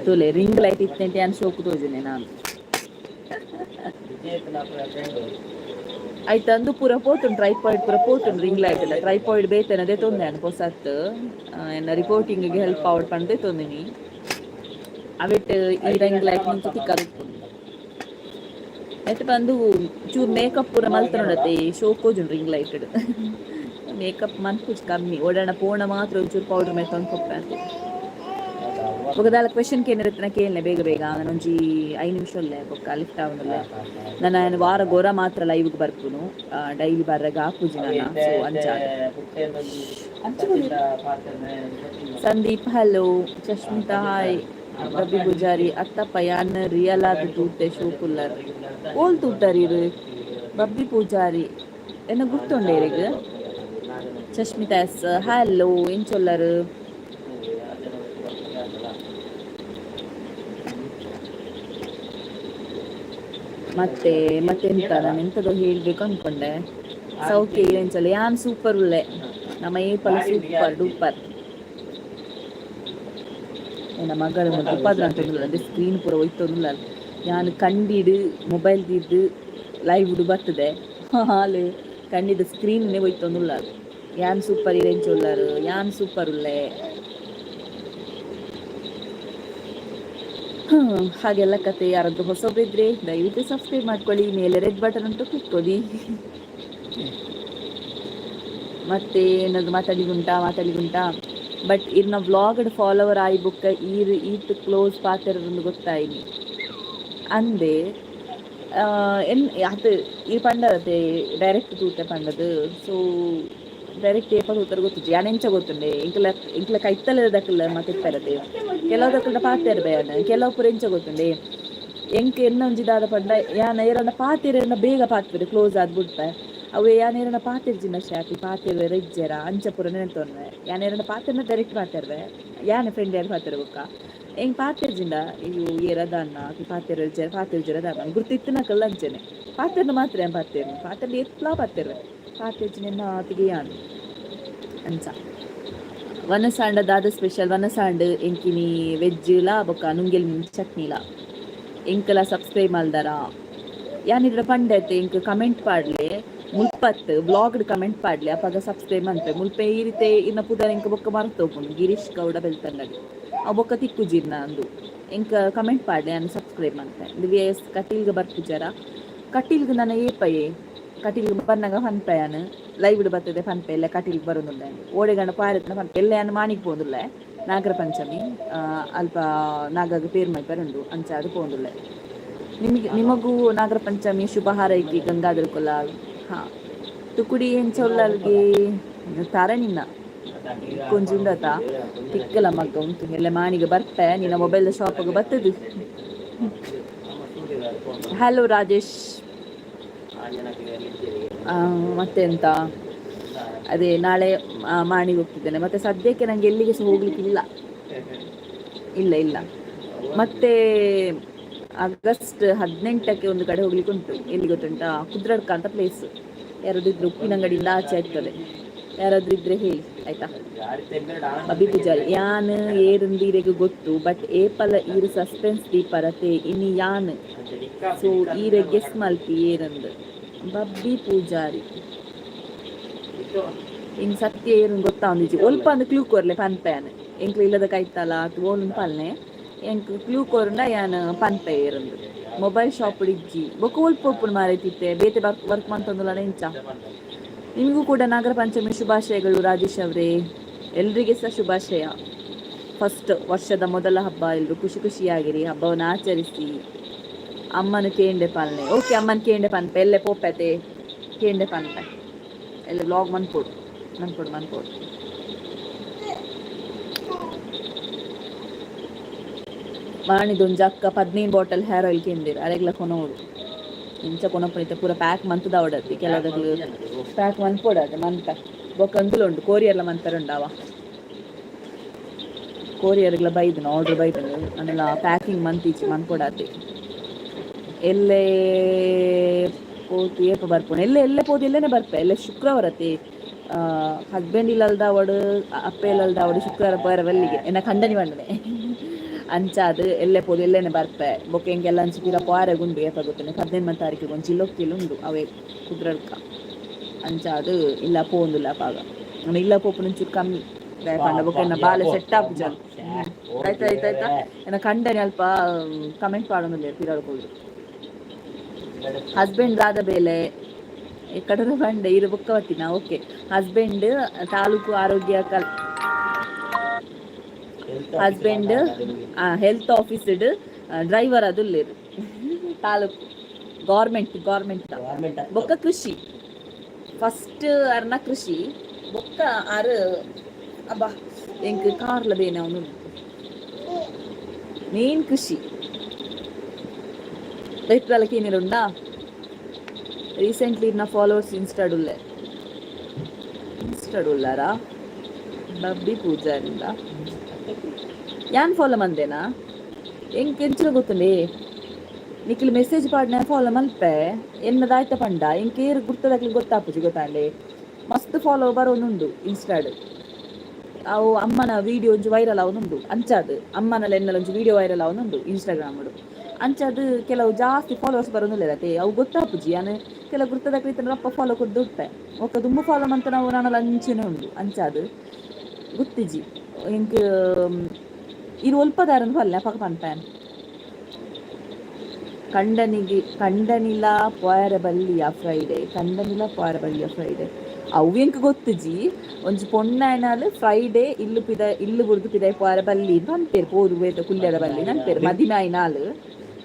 ತೂಲೆ, ರಿಂಗ್ ಲೈಟ್ ಇತ್ತೆಂಟೆ ಯಾನ್ ಶೋಕು ತೋಜುನೆ ನಾನು. ಆಯ್ತು, ಅಂದು ಪೂರ ಪೋತುಂಡು, ಟ್ರೈಪಾಯ್ಡ್ ಪೂರ ಪೋತುಂಡು. ರಿಂಗ್ ಲೈಟ್ ಇಲ್ಲ, ಟ್ರೈಪಾಯ್ಡ್ ಬೇತನದೇ ತೊಂದೆ ಯಾನ್ ಪೊಸತ್ ಎನ್ನ ರಿಪೋರ್ಟಿಂಗ್ ಹೆಲ್ಪ್ ಆವಡ್ ಪಂದೇ ತೊಂದಿನಿ. ಅವೆಟ್ ಈ ರಿಂಗ್ ಲೈಟ್ ನಿಂಚ ತಿಕ್ಕದು ಎಟ್ ಬಂದು ಚೂರು ಮೇಕಪ್ ಪೂರ ಮಲ್ತ ನೋಡತ್ತೆ, ಶೋಕೋಜುಂಡು ರಿಂಗ್ ಲೈಟ್. ಮೇಕಪ್ ಮನ್ಪುಜಿ ಕಮ್ಮಿ, ಓಡಾಣ ಪೋಣ ಮಾತ್ರ ಒಂಚೂರು ಪೌಡರ್ ಮೆತ್ತೊಂದು ಪೊಪ್ಪೆ ಅಂತ. ಬೊಕ ದಾಲ ಕ್ವೆಶನ್ ಕೇನಿರತ್ನ ಕೇಳನೆ ಬೇಗ ಬೇಗ. ನಾನು ಒಂಜಿ 5 ನಿಮಿಷ ಉಲ್ಲೆ, ಬೊಕ್ಕ ಲಿಫ್ಟ್ ಆವೊಂದುಲ್ಲೆ. ನನ್ನ ವಾರ ಗೊರ ಮಾತ್ರ ಲೈವ್ಗೆ ಬರ್ಪುನು, ಡೈಲಿ ಬರ್ರಗ ಆಪುಜಿ ನನ್ನ. ಸೊ ಅಂಚ. ಸಂದೀಪ್ ಹಲೋ, ಚಶ್ಮಿತಾ ಹಾಯ್, ರವಿ ಪೂಜಾರಿ ಅತ್ತಪ್ಪ ಯಾನ್ ರಿಯಲ್ ಆದ ತೂತೆ ಶೋಕುಲ್ಲರ್. ಓಲ್ ತೂತಾರ್ ಇರು? ಬಬ್ಬಿ ಪೂಜಾರಿ ಎನ್ನ ಗುರ್ತುಂಡೆ ಇರೆಗ್? ಚಶ್ಮಿತಾ ಎಸ್ ಹಲೋ, ಎಂಚೊಲ್ಲರು? ಮತ್ತೆ ಮತ್ತೆಂತ, ನಾನು ಎಂತದೋ ಹೇಳ್ಬೇಕು ಅನ್ಕೊಂಡೆ. ಸೌಖ್ಯ ಎಂಚಲ್ಲ? ಯಾನ್ ಸೂಪರ್ ಉಲ್ಲೆ. ನಮ್ಮ ಏಪಲ ಸೂಪರ್ ಡೂಪರ್. ಎನ್ನ ಮಗಳು ಉಪದ್ರ ಅಂತ ಅಂದ್ರೆ ಸ್ಕ್ರೀನ್ ಪೂರ ಒಯ್ತೊಂದುಲ್ಲ. ಯಾನ್ ಕಂಡಿಡು ಮೊಬೈಲ್ ದೀದ್ ಲೈವ್ ಬರ್ತದೆ, ಹಾಲು ಕಂಡಿದ ಸ್ಕ್ರೀನ್ ಒಯ್ತೊಂದುಲ್ಲ. ಯಾನ್ ಸೂಪರ್, ಇರೆಂಚೊಲ್ಲರು? ಯಾನ್ ಸೂಪರ್ ಉಲ್ಲೆ. ಹಾಗೆಲ್ಲ ಕತೆ. ಯಾರಾದ್ರೂ ಹೊಸಬ್ರಿದ್ರೆ ದಯವಿಟ್ಟು ಸಬ್ಸ್ಕ್ರೈಬ್ ಮಾಡ್ಕೊಳ್ಳಿ. ಮೇಲೆ ರೆಡ್ ಬಟನ್ ಉಂಟು, ಕ್ಲಿಕ್ ಕೊಡಿ. ಮತ್ತೆ ಏನಾದ್ರು ಮಾತಾಡ್ಲಿಕ್ಕುಂಟಾ? ಮಾತಾಡ್ಲಿಕ್ಕುಂಟಾ? ಬಟ್ ಇರ್ನ ವ್ಲಾಗ್ಡ್ ಫಾಲೋವರ್ ಆಯಿ ಬುಕ್ಕ ಈರ್ ಈತ್ ಕ್ಲೋಸ್ ಪಾತೆರೊಂದು ಗೊತ್ತಾಯಿನಿ ಅಂದೆ. ಎನ್ ಅದು ಈ ಪಂಡರತೆ ಡೈರೆಕ್ಟ್ ತೂತೆ ಪಂಡದು. ಸೊ ಡೈರೆಕ್ಟ್ ಏಪ ತೂತರ ಗೊತ್ತುಜ್ಜಿ. ಯಾನ್ ಎಂಚ ಗೊತ್ತುಂಡೆ, ಎಂಕಲ ಎಂಕಲ ಕೈತಲ ದಕಲ ಮಾತೆಪ್ಪರತೆ ಕೆಲವು ದಕಲ್ಡ ಪಾತೆರ್ ಬೇಯನ್ ಕೆಲವು ಪೂರ. ಎಂಚ ಗೊತ್ತುಂಡೆ, ಎಂಕ್ ಎನ್ನ ಒಂಜಿ ದಾದ ಪಂಡ, ಯಾನ್ ಏರನ ಪಾತೆರೆನ ಬೇಗ ಪಾತ್ಪೆರ್ ಕ್ಲೋಸ್ ಆದ್ ಬುಡ್ಪೆ. ಅವು ಯಾನ್ ಏರನ ಪಾತೆರ್ಜಿನ ಶಾಪಿ ಪಾತೆರ್ವೆರ ಇಜ್ಜೆರ ಅಂಚ ಪೂರ ನೆನೆತೊನ್ವೆ. ಯಾನ್ ಏರನ ಪಾತೆರ್ನ ಡೈರೆಕ್ಟ್ ಪಾತೆರ್ವೆ. ಯಾನ್ ಫ್ರೆಂಡ್ ಯಾರ್ ಪಾತೆರ ಬೊಕ್ಕ ಎಂಕ್ ಪಾತೆರ್ಜಿಂಡ ಇವು ಏರ ದಾನ್ನ ಪಾತೆರ ಇಜ್ಜೆರ ಪಾತೆರ್ಜಿರ ದಾನ್ನ ಗುರ್ತಿತ್ತಿನಕಲ್ಲ ಅಂಚೆನೆ ಪಾತೆರ್ನ ಮಾತ್ರ. ಯಾನ್ ಪಾತೆರ್ನ ಪಾತೆರ್ನ ಏತ್ಲಾ ಪಾತೆರ್ವೆ, ಪಾತೆರ್ಜಿನ ಆತಿಗೆ ಯಾನ್ ಅಂಚ. ವನಸಾಂಡ ದಾದ ಸ್ಪೆಷಲ್? ವನಸಾಂಡ್ ಎಂಕಿನಿ ವೆಜ್ಲಾ ಬೊಕ್ಕ ನುಂಗೆಲ್ ಮೀನ್ ಚಟ್ನಿಲಾ. ಎಂಕಲ ಸಬ್ಸ್ಕ್ರೈಬ್ ಮಲ್ದರ? ಯಾನಿದ್ರ ಪಂಡೆತೆ, ಎಂಕ್ ಕಮೆಂಟ್ ಪಾಡ್ಲೆ, ಮುಲ್ಪತ್ ಬ್ಲಾಗ್ಡ್ ಕಮೆಂಟ್ ಪಾಡ್ಲೆ, ಅಪಗ ಸಬ್ಸ್ಕ್ರೈಬ್ ಮನ್ಪೆ. ಮುಲ್ಪ ಈ ರೀತಿ ಇನ್ನ ಪುದರ್ ಎಂಕ್ ಬೊಕ್ಕ ಮರ್ತೋಪುಂಡು. ಗಿರೀಶ್ ಗೌಡ ಬೆಳ್ತಂಗಡಿ ಅವು ಬೊಕ್ಕ ತಿಕ್ಕುಜಿರ್ನ ಅಂದು. ಎಂಕ್ ಕಮೆಂಟ್ ಪಾಡ್ಲೆ, ಯಾನ್ ಸಬ್ಸ್ಕ್ರೈಬ್ ಮನ್ಪೆ. ದಿವ್ಯ ಎಸ್ ಕಟೀಲ್ಗ್ ಬರ್ಪುಜರ? ಕಟೀಲ್ಗ್ ನನ ಏಪಯೆ? ಕಟೀಲ್ಗ್ ಬನ್ನಗ ಪನ್ಪೆ. ಯಾನ್ ಲೈವ್ ಬರ್ತದೆ ಪನ್ಪೆ, ಇಲ್ಲ ಕಟೀಲ್ಗ್ ಬರೋದುಲ್ಲೆ ಓಡೆಗಂಡ ಪಾರತ್ನ ಪನ್ಪೆ. ಎಲ್ಲ ಯಾನ್ ಮಾಣಿಗ್ ಪೋದುಲ್ಲೆ. ನಾಗರ ಪಂಚಮಿ ಅಲ್ಪ ನಾಗಗ್ ಪೇರ್ ಮಲ್ಪೆರೆ ಉಂಡು, ಅಂಚ ಅದು ಪೋಂದುಲ್ಲೆ. ನಿಮಗೆ ನಿಮಗೂ ನಾಗರ ಪಂಚಮಿ ಶುಭ ಹಾರೈಕೆ. ಗಂಗಾಧರ್ ಕುಲಾಲ್, ಹಾ, ತುಕುಡಿ ಎಂಚ ಉಲ್ಲಲ್ಗೆ? ತರ ನಿನ್ನ ಕೊಂಜಿ ಉಂಡತ ತಿಕ್ಕಲ ಮಗ್ಗ ಉಂಟು. ಎಲ್ಲ ಮಾಣಿಗೆ ಬರ್ಪೆ, ನಿನ್ನ ಮೊಬೈಲ್ ಶಾಪ್ಗೆ ಬರ್ತದೆ. ಹಲೋ ರಾಜೇಶ್. ಮತ್ತೆ ಎಂತ? ಅದೇ ನಾಳೆ ಮಾಣಿಗೆ ಹೋಗ್ತಿದ್ದೇನೆ. ಮತ್ತೆ ಸದ್ಯಕ್ಕೆ ನಂಗೆ ಎಲ್ಲಿಗೆ ಸಹ ಹೋಗ್ಲಿಕ್ಕಿಲ್ಲ, ಇಲ್ಲ ಇಲ್ಲ. ಮತ್ತೆ ಆಗಸ್ಟ್ 18ಕ್ಕೆ ಒಂದು ಕಡೆ ಹೋಗ್ಲಿಕ್ಕೆ ಉಂಟು. ಎಲ್ಲಿ ಗೊತ್ತುಂಟಾ? ಕುದ್ರಡ್ಕ ಅಂತ ಪ್ಲೇಸ್. ಯಾರಾದ್ರೂ ಇದ್ರೆ, ಉಪ್ಪಿನಂಗಡಿಯಿಂದ ಆಚೆ ಆಗ್ತದೆ. ಯಾರಾದ್ರೂ ಇದ್ರೆ ಹೇಳಿ, ಆಯ್ತಾ? ಬಬ್ಬಿ ಪೂಜಾರಿ, ಯಾನ್ ಏರುಂದೀರೆಗ್ ಗೊತ್ತು, ಬಟ್ ಏಪಲ ಈರ್ ಸಸ್ಪೆನ್ಸ್ ದೀಪರತೆ ಇನಿ ಯಾನ್. ಸೊ ಈರೆ ಗೆಸ್ ಮಲ್ಪಿ ಏರಂದು. ಬಬ್ಬಿ ಪೂಜಾರಿ, ಇನ್ ಸತ್ಯ ಏರು ಗೊತ್ತಾ ಒಂದಿಜಿ. ಒಲ್ಪ ಅಂದ್ ಕ್ಲೂ ಕೊರ್ಲೆ, ಪನ್ಪೆ ಯಾನ್. ಎಂಕ್ಲು ಇಲ್ಲದ ಕೈತಲ ಅತ್ ಓಲುಂದು ಪಲ್ನೆ. ಎಂಕ್ ಕ್ಲೂ ಕೊರ್ಂಡ ಯಾನ್ ಪನ್ಪೆ ಏರಂದು. ಮೊಬೈಲ್ ಶಾಪ್ ಇಜ್ಜಿ, ಬೊಕ್ಕ ಒಲ್ಪ ಉಪ್ಪುಂಡು ಮಾರೈತಿತ್ತೆ? ಬೇತೆ ವರ್ಕ್ ವರ್ಕ್ ಮಂತೊಂದುಲ್ಲ ಎಂಚ? ನಿಮಗೂ ಕೂಡ ನಾಗರ ಪಂಚಮಿ ಶುಭಾಶಯಗಳು ರಾಜೇಶ್ ಅವರೇ. ಎಲ್ರಿಗೆ ಸಹ ಶುಭಾಶಯ. ಫಸ್ಟ್ ವರ್ಷದ ಮೊದಲ ಹಬ್ಬ, ಎಲ್ರು ಖುಷಿ ಖುಷಿಯಾಗಿರಿ, ಹಬ್ಬವನ್ನು ಆಚರಿಸಿ. ಅಮ್ಮನ ಕೇಂಡೆ ಪಾಲನೆ. ಓಕೆ, ಅಮ್ಮನ ಕೇಂಡೆ ಪನ್ಪೆ. ಎಲ್ಲೆ ಪೋಪೆತೆ, ಕೇಂಡೆ ಪನ್ಪೆ. ಎಲ್ಲ ವ್ಲಾಗ್ ಮನ್ಪೋಡು ಮನ್ಪೋಡು ಮನ್ಪೋಡು. ಮಾಣಿದೊಂಜಿ ಅಕ್ಕ 15 ಬಾಟಲ್ ಹೇರ್ ಆಯಿಲ್ ಕೇಂದಿರು. ಅರೆಗ್ಲ ಕೊನೋಡು. ಇಂಚ ಕೊನೊಪುನಿತ ಪೂರ ಪ್ಯಾಕ್ ಮಂತುದ ಅವಡತ್ತಿ. ಕೆಲವುದಕ್ಲು ಪ್ಯಾಕ್ ಮನ್ಪೊಡಾತೆ, ಮನ್ಪ. ಬೊಕ್ಕ ಅಂದುಲ ಉಂಡು, ಕೋರಿಯರ್ಲ ಮನ್ಪೆರೆ ಉಂಡಾವ. ಕೋರಿಯರ್ಗ್ಲ ಬೈದನ, ಆರ್ಡರ್ ಬೈದನ. ಅಂಡಲ ಪ್ಯಾಕಿಂಗ್ ಮಂತಿಜ್ಜಿ, ಮನ್ಪೊಡಾತೆ. ಎಲ್ಲೆ ಪೋತು ಏಪ ಬರ್ಪುಂಡು? ಎಲ್ಲೆ ಎಲ್ಲೆ ಪೋದು ಎಲ್ಲೆನೆ ಬರ್ಪೆ. ಎಲ್ಲೆ ಶುಕ್ರವಾರತೆ. ಹಸ್ಬೆಂಡ್ ಇಲ್ಲಲ್ದಾವಡು, ಅಪ್ಪೆ ಇಲ್ಲಲ್ದಾವಡು, ಶುಕ್ರವಾರ ಪೋಯರ ಬಲ್ಲಿಗೆ ಎನ್ನ ಖಂಡನಿ ಮಂಡನೆ. ಅಂಚಾದ್ ಎಲ್ಲೆ ಪೋದು ಎಲ್ಲೆನೆ ಬರ್ಪೆ. ಬೊಕ್ಕ ಎಂಕೆಲ್ಲ ಅಂಚಿ ಪಿರ ಪೋಯರೆ ಉಂಡು. ಏಪ ಗೊತ್ತುಂಡು? 18 ತಾರೀಕಿಗೆ ಒಂಜಿ ಇಲ್ಲೊಕ್ಕಿಲ್ ಉಂಡು, ಅವೇ ಕುದ್ರಡ್ಕ. ಅಂಚಾದ್ ಇಲ್ಲ ಪೋಂದುಲ್ಲ ಅಪಾಗ. ಇಲ್ಲ ಪೋಪುನ ಒಂಚೂರು ಕಮ್ಮಿ ದಾಯೆ ಪಂಡ ಬೊಕ್ಕ ಎನ್ನ ಬಾಲೆ ಸೆಟ್ ಆಪುಜಲ್. ಆಯ್ತಾ ಆಯ್ತಾ ಆಯ್ತಾ. ಎನ್ನ ಕಂಡನಿ ಅಲ್ಪ ಕಮೆಂಟ್ ಪಾಡೊಂದುಲ್ಲೆರ್ ಪಿರಡ್. ಹಸ್ಬೆಂಡ್ ದಾದ ಬೇಲೆ? ಕಡಲ ಬಂಡೆ ಇರು ಬೊಕ್ಕವತ್ತಿನ. ಓಕೆ, ಹಸ್ಬೆಂಡ್ ತಾಲೂಕು ಆರೋಗ್ಯ ಕಲ್ ಹಸ್ಬೆಂಡ್ ಹೆಲ್ತ್ ಆಫೀಸ್ ಡ್ರೈವರ್ ಅದುಲ್ಲೇರು. ತಾಲೂಕು ಗೌರ್ಮೆಂಟ್ ಗೌರ್ಮೆಂಟ್. ಬೊಕ್ಕ ಕೃಷಿ. ಫಸ್ಟ್ ಅರ್ನ ಕೃಷಿ, ಬೊಕ್ಕ ಆರು. ಅಬ್ಬಾ, ಎಂಕ್ ಕಾರ್ಲ ಬೇನೆ. ಅವನು ಮೇನ್ ಕೃಷಿ. ರೈತದಲ್ಲ. ರೀಸೆಂಟ್ಲಿ ನಾ ಫಾಲೋವರ್ಸ್ ಇನ್ಸ್ಟಾಡುಲ್ಲೆ, ಇನ್ಸ್ಟಾಡುಲ್ಲಾರಾ? ಬಬ್ಬಿ ಪೂಜಾರಿಂದ ಯಾನ್ ಫಾಲೋ ಮಂದೇನಾ? ಎಂಕ್ ಎಂಚಿನ ಗೊತ್ತುಂಡೆ, ನಿಕ್ಲು ಮೆಸೇಜ್ ಪಾಡ್ನ ಫಾಲೋ ಮಲ್ಪೆ. ಎನ್ನದಾಯ್ತ ಪಂಡ, ಎಂಕ್ ಏರು ಗುರ್ತದಕ್ಲಿ ಗೊತ್ತಾಪುಜಿ, ಗೊತ್ತಾಂಡೆ? ಮಸ್ತ್ ಫಾಲೋ ಬರೋನುಂಡು ಇನ್ಸ್ಟಾಡ್. ಅವು ಅಮ್ಮನ ವಿಡಿಯೋ ಒಂಜಿ ವೈರಲ್ ಆವೊಂದುಂಡು. ಅಂಚಾದ್ ಅಮ್ಮನ ಎನ್ನಲ ಒಂಜಿ ವಿಡಿಯೋ ವೈರಲ್ ಆವೊಂದುಂಡು ಇನ್ಸ್ಟಾಗ್ರಾಮ್. ಅಂಚಾದ್ ಕೆಲವು ಜಾಸ್ತಿ ಫಾಲೋವರ್ಸ್ ಬರೋದಿಲ್ಲ ಅತೆ. ಅವು ಗೊತ್ತಾಪುಜಿ. ಯಾನ್ ಕೆಲವು ಗುರ್ತದಕ್ಲಿ ಅಪ್ಪ ಫಾಲೋ ಕೊದ್ದು ಉಪ್ಪೆ. ಒಕ್ಕ ದುಂಬು ಫಾಲೋ ಮಂತ ನಾವು ನಾನಲ ಅಂಚೆನೆ ಉಂಡು. ಅಂಚಾದ್ ಗೊತ್ತಿಜಿ ಎಂಕ್. ಇರು ಒಲ್ಪದಾರನ್ ಪಲ್ಲೆ ಅಪಗ ಪನ್ಪೇನ್. ಕಂಡನಿಗೆ ಕಂಡನಿಲ ಪೋಯರೆ ಬಲ್ಲಿಯ ಫ್ರೈಡೆ? ಕಂಡನಿಲ ಪೋಯರೆ ಬಲ್ಲಿಯ ಫ್ರೈಡೆ? ಅವು ಎಂಕ್ ಗೊತ್ತಿಜಿ. ಒಂಜಿ ಪೊಣ್ಣಾಯ್ನಾಲ್ ಫ್ರೈಡೆ ಇಲ್ಲು ಪಿದ ಇಲ್ಲು ಬುಡ್ದು ಪಿದಾಯ್ ಪೋಯರೆ ಬಲ್ಲಿ ಪನ್ಪೇರು. ಪೋದು ಬೇತೆ ಕುಲ್ಯರ ಬಲ್ಲಿ ನನ್ಪೇರು. ಮದಿಮೆ ಆಯ್ನಾಲ್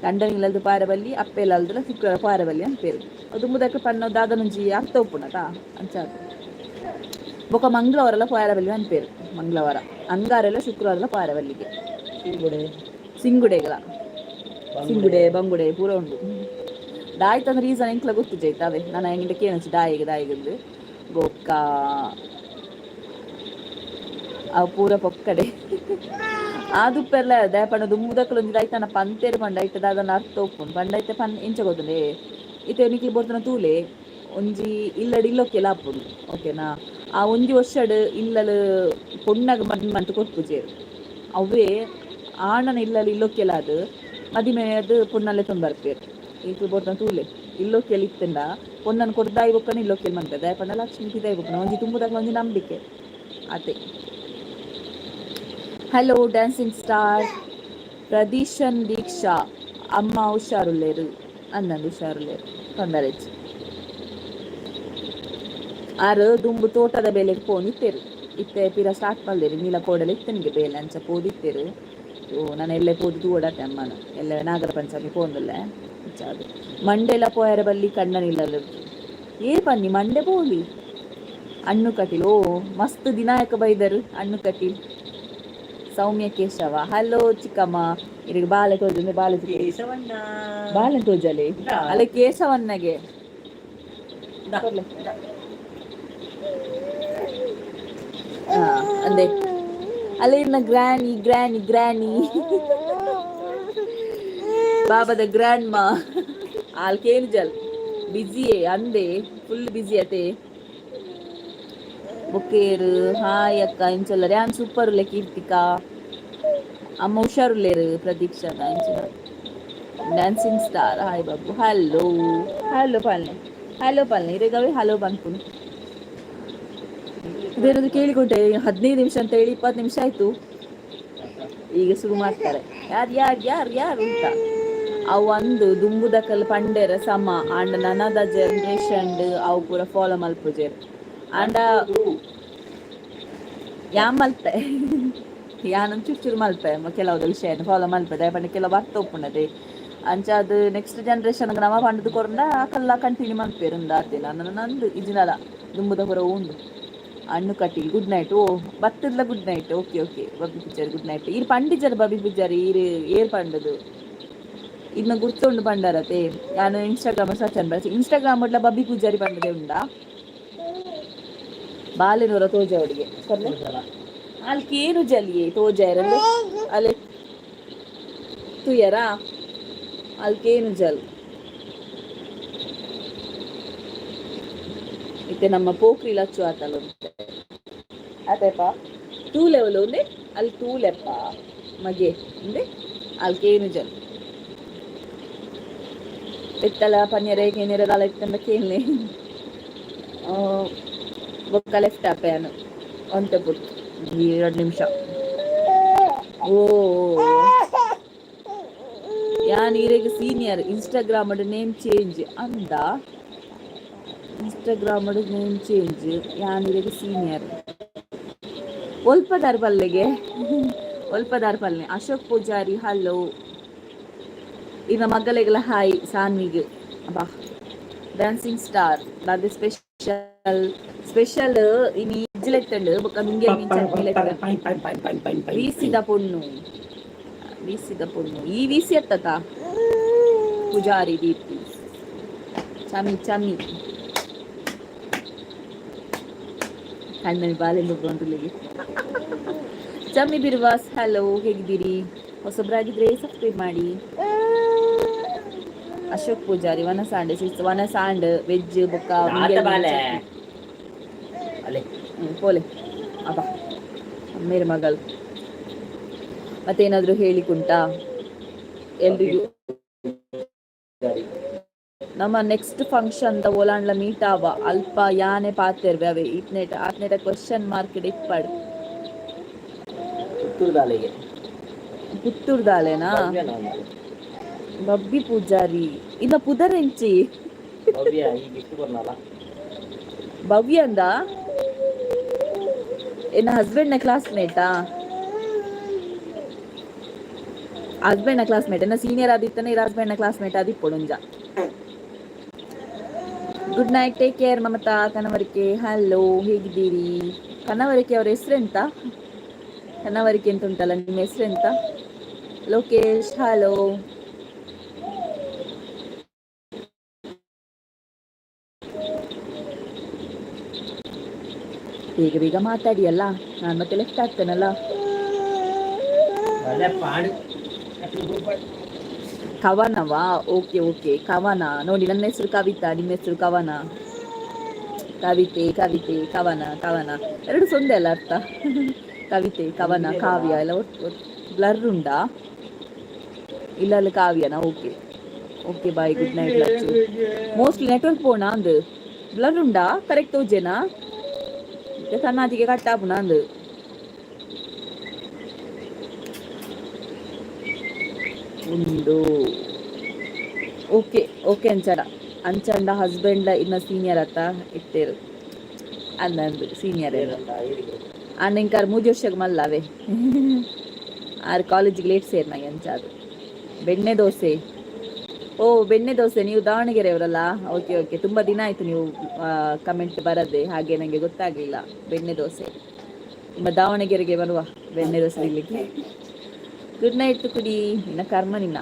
ಕಂಡನಿಲಲ್ದು ಪೋಯರೆ ಬಲ್ಲಿ, ಅಪ್ಪೆಲಲ್ದಲ ಶುಕ್ರವಾರ ಪೋಯರೆ ಬಲ್ಲಿ ಅನ್ಪೇರು. ಅದು ಮುದಕ್ಕೆ ಪನ್ನೋ ದಾದನೊಂಜಿ ಅರ್ಥ ಉಪ್ಪುನತ. ಅಂಚಾದ್ ಬೊಕ ಮಂಗಳವಾರಲ ಪೋಯರೆ ಬಲ್ಲಿ ಅನ್ಪೇರು. ಮಂಗಳವಾರ, ಅಂಗಾರೆಲ್ಲ, ಶುಕ್ರವಾರಲ ಪೋಯರೆ ಬಲ್ಲಿಗೆ. ಸಿಂಗುಡೆಗಳ, ಸಿಂಗುಡೆ, ಬಂಗುಡೆ ಪೂರ ಉಂಡು. ದಾಯ್ತಂದ್ರೆ ರೀಸನ್ ಎಂಕ್ಲ ಗೊತ್ತು ಜೈತಾವೆ. ನಾನು ಹೆಂಗಿಂದ ಕೇನಚಿ ದಾಯಿಗೆ ದಾಯಿಗಂದು ಬೊಕ್ಕ ಅವು ಪೂರ ಪೊಕ್ಕಡೆ ಆದುಪ್ಪೆರ್ಲ. ದಯಪಂಡ ದುಂಬುದಕ್ಕಲು ಒಂಜಿ ದಾಯ್ತನ ಪಂತೇರು ಪಂಡ ಐತ ದಾದನ ಅರ್ಥ ಉಪ್ಪುಂಡು ಪಂಡ. ಐತೆ ಪನ್ ಎಂಚ ಗೊತ್ತುಂಡೆ? ಇತ್ತೆ ನಿಕ್ಲು ಬೋರ್ತನ ತೂಲೆ, ಒಂಜಿ ಇಲ್ಲಡ್ ಇಲ್ಲೊಕ್ಕೆಲ ಆಪುಂಡು, ಓಕೆನಾ? ಆ ಒಂಜಿ ವರ್ಷಡ್ ಇಲ್ಲಲ್ ಪೊಣ್ಣಗ್ ಮದ್ಮೆ ಮಂತ್ ಕೊರ್ಪುಜೆರ್. ಅವ್ವೇ ಆಣನ ಇಲ್ಲಲ್ ಇಲ್ಲೊಕ್ಕೆಲ ಅದು ಮದಿಮೆ ಅದು ಪೊಣ್ಣಲ್ಲೇ ತೊಂದು ಬರ್ಪೇರು. ಈಕ್ಲು ಬೋರ್ತನ ತೂಲೆ, ಇಲ್ಲೊಕ್ಕೆಲ್ ಇತ್ತಂಡ ಪೊಣ್ಣನ್ ಕೊರ್ದಾಯಿ ಬೊಕ್ಕನ ಇಲ್ಲೊಕ್ಕೆಲ್ ಮಂತೆ. ದಾಯೆ ಪಂಡ ಲಕ್ಷ್ಮಿ ಪಿದಾಯಿ ಬೊಕ್ಕನ. ಒಂಜಿ ತುಂಬುದಾಗ್ಲ ಒಂಜಿ ನಂಬಿಕೆ ಅತೆ. ಹಲೋ ಡ್ಯಾನ್ಸಿಂಗ್ ಸ್ಟಾರ್ ಪ್ರದೀಶನ್ ದೀಕ್ಷಾ. ಅಮ್ಮ ಹುಷಾರುಲ್ಲೇರು ಅನ್ನಂದು? ಹುಷಾರುಲ್ಲೇರು, ತೊಂದರೆ. ಆರು ದುಂಬು ತೋಟದ ಬೆಲೆಗೆ ಪೋನಿತ್ತೇರು. ಇತ್ತೆ ಪಿರ ಸ್ಟಾರ್ಟ್ ಮಲ್ದೇರು ನೀಲ ಕೋಡಲ ಇತ್ತನಿಗೆ ಬೇಲೆ ಅಂಚ ಪೋದಿತ್ತೇರು. ಓ, ನಾನು ಎಲ್ಲೆ ಪೋದು ತೂವಡತ್ತೆ ಅಮ್ಮನ ಎಲ್ಲ ನಾಗರ ಪಂಚಮಿ ಪೋಂದುಲ್ಲೆ ಅಂಚ. ಅದು ಮಂಡೆಲ ಪೋಯರ ಬಲ್ಲಿ ಕಣ್ಣನಿಲ್ಲಲ್ಲ. ಏ ಬನ್ನಿ ಮಂಡೆ ಪೋಲಿ. ಅಣ್ಣು ಕಟೀಲ್, ಓ ಮಸ್ತ್ ದಿನಾಯಕ ಬೈದರು ಅಣ್ಣು ಕಟೀಲ್. ಸೌಮ್ಯ ಕೇಶವ, ಹಲೋ ಚಿಕ್ಕಮ್ಮ. ಇರಿಗೆ ಬಾಲೆ ತೋಜಂದ್ರೆ ಬಾಲೆ. ಕೇಶವಣ್ಣ. ಬಾಲೆ ತೋಜಲೆ. ಅಲ್ಲ, ಕೇಶವಣ್ಣಗೆ ಕೊರ್ಲೆ. ಹಾ, ಅಂದೆ ಅಲ್ಲಿನ ಗ್ರಾನಿ ಗ್ರಾನಿ ಗ್ರಾನಿ ಬಾಬಾದ ಗ್ರ್ಯಾಂಡ್ ಮಾ ಆಲ್ ಕೇನುಜಲ್. ಬಿಸಿಯೇ ಅಂದೆ, ಫುಲ್ ಬಿಸಿ ಅತೆ. ಬೊಕ್ಕೇರು ಹಾಯ್ ಅಕ್ಕ, ಇಂಚಲ್ಲ ರ್ಯಾನ್ ಸೂಪರ್ ಉಲ್ಲೆ. ಕೀರ್ತಿಕಾ ಅಮ್ಮ ಹುಷಾರುಲ್ಲೇರು. ಪ್ರದೀಕ್ಷಾ ಇಂಚಿನ dancing star hi. Babu hello, hello ಪಾಲನೆ, ಹಲೋ ಪಾಲನೆ ಇರೇಗವೆ ಹಲೋ ಪನ್ಪುನು. ಇದೇನಾದ್ರು ಕೇಳಿಕೊಂಡೆ. 15 ನಿಮಿಷ ಅಂತ ಹೇಳಿ 20 ನಿಮಿಷ ಆಯ್ತು. ಈಗ ಶುರು ಮಾಡ್ತಾರೆ, ಯಾರು ಯಾರು ಯಾರು ಯಾರು ಅಂತ. ಅವು ಒಂದು ದುಂಬುದಕಲ್ ಪಂಡೆರ ಸಮ ಆಂಡ ನನದ ಜನರೇಷನ್ ಅವು ಪೂರ ಫಾಲೋ ಮಲ್ಪುಜೆರ್. ಆಂಡ ಯಾ ಮಲ್ಪೆ, ಯಾನೊಂದು ಚೂರು ಚೂರು ಮಲ್ಪೆ. ಕೆಲವು ವಿಷಯ ಫಾಲೋ ಮಲ್ಪೆ ದಾಯೆ ಕೆಲವು ಅರ್ಥ ಉಪ್ಪುಂಡತೆ. ಅಂಚ ಅದು ನೆಕ್ಸ್ಟ್ ಜನರೇಷನ್ ನಮ ಪಂಡದು ಕೊರಂಡ ಅಕಲ್ಲ ಕಂಟಿನ್ಯೂ ಮಲ್ಪೆರ್ ಉಂದು ಆತಿಲ್ಲ. ನಂದು ಇಜಿನಲ ದುಂಬುದ ಪೂರ ಉಂಡು. Annu Kateel good night. ಓ ಬತ್ತದ್ಲ good night. Okay okay Babbi Pujari good night. ಈರ್ ಪಂಡಿಜರ್ ಬಬ್ಬಿ ಪೂಜಾರಿ, ಈರ್ ಏರ್ ಪಂಡದು ಇನ್ನ ಗುರ್ತುಂಡು ಪಂಡರತೆ. ನಾನು ಇನ್ಸ್ಟಾಗ್ರಾಮ್ ಸರ್ಚ್ ಅನ್ಬ ಇನ್ಸ್ಟಾಗ್ರಾಮ್ ಒಟ್ಲ ಬಬ್ಬಿ ಪೂಜಾರಿ ಪಂಡದೆ ಉಂಡಾ. ಬಾಲೆನೂರ ತೋಜ ಅವಡಿಗೆ ಕೊರ್ಲೆ. ಅಲ್ಕೇನು ಜಲಿಯೇ ತೋಜಾಯರಂದೆ ಅಲೆ ತುಯರಾ ಅಲ್ಕೇನು ಜಲ್. ಇತ್ತೆ ನಮ್ಮ ಪೋಕ್ರಿ ಲಚ್ಚು ಆತಲ್ಲ ಆತಪ್ಪ ತೂಲೆವಲು ಒಂದೆ ಅಲ್ಲಿ ತೂಲೆಪ್ಪ ಮಗೆ ಒಂದೆ ಅಲ್ಕೇನು ಜಲ್. ಇತ್ತಲ ಪನ್ಯರೆ ಕೇನೆರೆ ದಾಲ ಇತ್ತಂಡ ಕೇನ್ಲೆ. ಬೊಕ್ಕ ಲೆಫ್ಟ್ ಆಪೆ ಒಂತೆ ಪುಟ್ 2 ನಿಮಿಷ. ಓ, ಯಾನ್ ಈರೆಗ್ ಸೀನಿಯರ್. ಇನ್ಸ್ಟಾಗ್ರಾಮ್ ನೇಮ್ ಚೇಂಜ್ ಅಂದ. Instagram name change. ಯಾನ್ ಈರೆಗ್ ಸೀನಿಯರ್. ಒಲ್ಪದಾರ್ ಪಲ್ಲೆಗೆ ಒಲ್ಪದಾರ್ ಪಲ್ಲೆ. ಅಶೋಕ್ ಪೂಜಾರಿ ಹಲೋ. ಇನ್ನ ಮಗಲೆಗೆಲ್ಲ ಹಾಯ್. ಸಾನ್ವಿಗ್ ಅಬ್ಬಾ. ಡ್ಯಾನ್ಸಿಂಗ್ ಸ್ಟಾರ್ ದಾದೆ ಸ್ಪೆಷಲ್ ಸ್ಪೆಷಲ್ ಇನಿ? ಇಜ್ಜಿಲೆತ್ತಂಡು ಬೊಕ್ಕ ನುಂಗೆಲ್ ಮೀನ್ ಚಟ್ನಿ ಲೆತ್ತಂಡು. ವೀಸಿದ ಪೊಣ್ಣು, ವೀಸಿದ ಪೊಣ್ಣು ಈ ವೀಸಿ ಅತ್ತತ. ಪೂಜಾರಿ ದೀಪ್ತಿ ಚಮಿ ಚಮಿ ಕಣ್ಣಲ್ಲಿ ಬಾಲೆಂದು ಬಂದುಲಿಗೆ. ಚಮ್ಮಿ ಬಿರ್ವಾಸ್ ಹಲೋ, ಹೇಗಿದ್ದೀರಿ? ಹೊಸಬ್ರಾಗಿದ್ರೆ ಸಬ್ಸ್ಕ್ರೈಬ್ ಮಾಡಿ. ಅಶೋಕ್ ಪೂಜಾರಿ ವನಸಾಂಡ್ ವನಸಾಂಡ್ ವೆಜ್ ಬೊಕ್ಕ ನುಂಗೆಲ್ ಮೀನ್ ಬಾಲೆ ಚಟ್ನಿ. ಅಲೆ. ಪೋಲೆ ಅಬ್ಬಾ ಮೇರೆ ಮಗಳು. ಮತ್ತೇನಾದ್ರೂ ಹೇಳಿಕುಂಟಾ ಎಲ್ರಿಗೂ? ನಮ್ಮ ನೆಕ್ಸ್ಟ್ ಫಂಕ್ಷನ್ the ಓಲಾಂಡ್ಲ ಮೀಟ್ ಆವ. ಅಲ್ಪ ಯಾನೆ ಪಾತೆರ್ವೆ ಅವೆ ಇತ್ನೇಟ ಆತ್ನೇಟ ಕ್ವಶನ್ ಮಾರ್ಕ್ ಇಪ್ಪಡ್. ಪುತ್ತೂರು ದಾಲೆಗೆ. ಪುತ್ತೂರು ದಾಲೆನಾ? ಬಬ್ಬಿ ಪೂಜಾರಿ ಇನ್ನ ಪುದರೆಂಚಿ? ಭವ್ಯ ಈ ಗಿಫ್ಟ್ ಕೊರ್ನಲ್ಲ. ಭವ್ಯ ಅಂದ ಎನ್ನ ಹಸ್ಬೆಂಡ್ ನ ಕ್ಲಾಸ್ಮೇಟಾ? ಹಸ್ಬೆಂಡ್ ನ ಕ್ಲಾಸ್ಮೇಟ್. ಎನ್ನ ಸೀನಿಯರ್ ಆದಿತ್ತನೆ ಇರ ಹಸ್ಬೆಂಡ್ ನ ಕ್ಲಾಸ್ಮೇಟ್ ಆದಿಪ್ಪೊಡುಂಜ. Good night, take care. Mamata ಕನವರಿಕೆ hello, ಹೇಗಿದ್ದೀರಿ? ಕನವರಿಕೆ ಅವರ ಹೆಸರೆಂತ? ಕನವರಿಕೆ ಅಂತ ಉಂಟಲ್ಲ, ನಿಮ್ಮ ಹೆಸರೆಂತ? ಲೋಕೇಶ್ ಹಲೋ. ಬೇಗ ಬೇಗ ಮಾತಾಡಿ ಅಲ್ಲ, ನಾನು ಮತ್ತೆ ಲೆಫ್ಟ್ ಆಗ್ತೇನಲ್ಲ. ಬಲೆ ಪಾಡು. ಕವನವಾ? ಓಕೆ ಓಕೆ, ಕವನ. ನೋಡಿ, ನನ್ನ ಹೆಸರು ಕವಿತಾ, ನಿಮ್ಮ ಹೆಸರು ಕವನ. ಕವಿತೆ ಕವಿತೆ ಕವನ ಕವನ ಎರಡು ಸೊಂದೆ ಅಲ್ಲ ಅರ್ಥ. ಕವಿತೆ ಕವನ ಕಾವ್ಯ ಎಲ್ಲ ಬ್ಲರ್ ಉಂಡಾ? ಇಲ್ಲ ಅಲ್ಲ, ಕಾವ್ಯನಾ? Okay okay, bye, good night Lachchu. Mostly network ಪೋಣ ಅಂದು. ಬ್ಲರ್ ಉಂಡಾ? ಕರೆಕ್ಟ್ ತೋಜೇನಾ? ಸಣ್ಣಾತಿಗೆ ಕಟ್ ಆಪುನ ಅಂದು. ಉಂಡು. ಓಕೆ ಓಕೆ ಅಂಚಡ ಅಂಚಂಡ ಹಸ್ಬೆಂಡ್ ಇನ್ನ ಸೀನಿಯರ್ ಅತ್ತ ಇತ್ತೇರು ಅಂದಂದು ಸೀನಿಯರ್. ಆಂಡ ಇಂಕಾರ್ 3 ವರ್ಷಗ್ ಮಲ್ಲವೇ. ಆರ್ ಕಾಲೇಜಿಗೆ ಲೇಟ್ ಸೇರ್ನಾಗ ಎಂಚಾದು. ಬೆಣ್ಣೆ ದೋಸೆ. ಓ, ಬೆಣ್ಣೆ ದೋಸೆ, ನೀವು ದಾವಣಗೆರೆಯವರಲ್ಲ? ಓಕೆ ಓಕೆ ತುಂಬ ದಿನ ಆಯ್ತು ನೀವು ಕಮೆಂಟ್ ಬರದೆ, ಹಾಗೆ ನನಗೆ ಗೊತ್ತಾಗ್ಲಿಲ್ಲ. ಬೆಣ್ಣೆ ದೋಸೆ, ನಿಮ್ಮ ದಾವಣಗೆರೆಗೆ ಬರುವ ಬೆಣ್ಣೆ ದೋಸೆ ತಿನ್ಲಿಕ್ಕೆ. ಗುಡ್ ನೈಟ್ ಕುಡಿ, ನಿನ್ನ ಕರ್ಮ ನಿನ್ನ.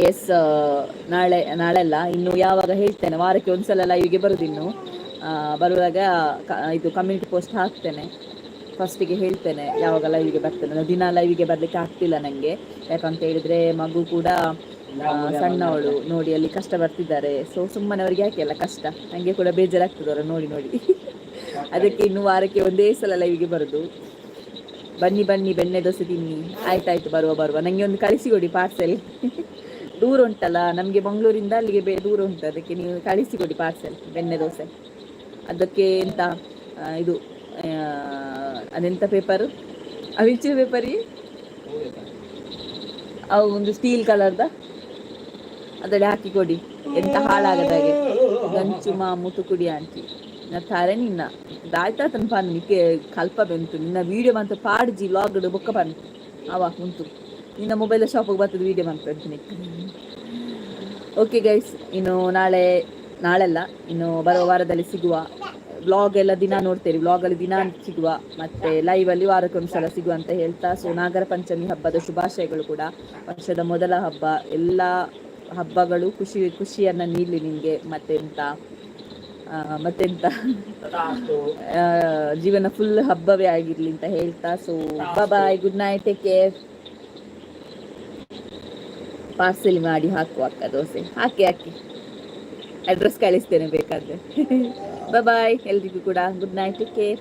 ಎಸ್, ನಾಳೆ, ನಾಳೆಲ್ಲ ಇನ್ನು ಯಾವಾಗ ಹೇಳ್ತೇನೆ. ವಾರಕ್ಕೆ ಒಂದ್ಸಲ ಲೈವ್ಗೆ ಬರುದು ಇನ್ನು. ಬರುವಾಗ ಇದು ಕಮ್ಯುನಿಟಿ ಪೋಸ್ಟ್ ಹಾಕ್ತೇನೆ. ಫಸ್ಟಿಗೆ ಹೇಳ್ತೇನೆ ಯಾವಾಗ ಲೈವ್ಗೆ ಬರ್ತೇನೆ. ನಾನು ದಿನ ಲೈವ್ಗೆ ಬರ್ಲಿಕ್ಕೆ ಆಗ್ತಿಲ್ಲ ನನಗೆ. ಯಾಕಂತ ಹೇಳಿದ್ರೆ ಮಗು ಕೂಡ ಸಣ್ಣವಳು ನೋಡಿ, ಅಲ್ಲಿ ಕಷ್ಟ ಬರ್ತಿದ್ದಾರೆ. ಸೊ ಸುಮ್ಮನೆ ಅವರಿಗೆ ಯಾಕೆ ಅಲ್ಲ ಕಷ್ಟ? ನನಗೆ ಕೂಡ ಬೇಜಾರಾಗ್ತದೆ ಅವರ ನೋಡಿ ನೋಡಿ. ಅದಕ್ಕೆ ಇನ್ನು ವಾರಕ್ಕೆ ಒಂದೇ ಸಲ ಲೈವ್ಗೆ ಬರುದು. ಬನ್ನಿ ಬನ್ನಿ, ಬೆಣ್ಣೆ ದೋಸೆ ತಿನ್ನಿ. ಆಯ್ತಾಯ್ತು, ಬರುವ ಬರುವ. ನನಗೆ ಒಂದು ಕಳಿಸಿಕೊಡಿ ಪಾರ್ಸೆಲ್. ದೂರ ಉಂಟಲ್ಲ ನಮಗೆ, ಮಂಗಳೂರಿಂದ ಅಲ್ಲಿಗೆ ದೂರ ಉಂಟು. ಅದಕ್ಕೆ ನೀವು ಕಳಿಸಿಕೊಡಿ ಪಾರ್ಸೆಲ್ ಬೆಣ್ಣೆ ದೋಸೆ. ಅದಕ್ಕೆ ಎಂತ ಇದು ಅದೆಂತ ಪೇಪರ್, ಅವಿಚು ಪೇಪರಿ, ಅವು ಒಂದು ಸ್ಟೀಲ್ ಕಲರ್ದ, ಅದರಲ್ಲಿ ಹಾಕಿ ಕೊಡಿ, ಎಂತ ಹಾಳಾಗದಾಗೆ. ಗಂಚು ಮಾಮು ತುಕುಡಿ ಆಂಟಿ ತಾರೆ ನಿನ್ನ ದಾಯ್ತಾ ತನ್ನ ಪನ್ ನಿಕ್ಕೆ ಕಲ್ಪ ಬೆಂತು. ನಿನ್ನ ವಿಡಿಯೋ ಮಂತ ಪಾಡ್ಜಿ ವ್ಲಾಗ್ ಬೊಕ್ಕ ಪನ್ ಅವ ಉಂಟು. ನಿನ್ನ ಮೊಬೈಲ್ ಶಾಪಿಗೆ ಬರ್ತದೆ, ವಿಡಿಯೋ ಮಂತ ನಿಕ್. ಓಕೆ ಗೈಸ್, ಇನ್ನು ನಾಳೆ, ನಾಳೆಲ್ಲ, ಇನ್ನು ಬರುವ ವಾರದಲ್ಲಿ ಸಿಗುವ. ವ್ಲಾಗ್ ಎಲ್ಲ ದಿನ ನೋಡ್ತೇವೆ, ವ್ಲಾಗ್ ಅಲ್ಲಿ ದಿನ ಸಿಗುವ, ಮತ್ತೆ ಲೈವ್ ಅಲ್ಲಿ ವಾರಕ್ಕೆ ಒಂದ್ಸಲ ಸಿಗುವ ಅಂತ ಹೇಳ್ತಾ, ಸೊ ನಾಗರ ಪಂಚಮಿ ಹಬ್ಬದ ಶುಭಾಶಯಗಳು ಕೂಡ. ವರ್ಷದ ಮೊದಲ ಹಬ್ಬ. ಎಲ್ಲ ಹಬ್ಬಗಳು ಖುಷಿ ಖುಷಿಯನ್ನ ನೀಡಲಿ ನಿಮಗೆ. ಮತ್ತೆಂತ ಮತ್ತೆಂತ, ಜೀವನ ಫುಲ್ ಹಬ್ಬವೇ ಆಗಿರ್ಲಿ ಅಂತ ಹೇಳ್ತಾ, so bye, good night, take care. Parcel ಮಾಡಿ ಹಾಕುವ ಅಕ್ಕ ದೋಸೆ. ಹಾಕಿ ಹಾಕಿ, ಅಡ್ರೆಸ್ ಕಳಿಸ್ತೇನೆ ಬೇಕಾದ್ರೆ. ಬಾಯ್ ಎಲ್ರಿಗೂ ಕೂಡ, ಗುಡ್ ನೈಟ್, ಟೇಕ್ ಕೇರ್.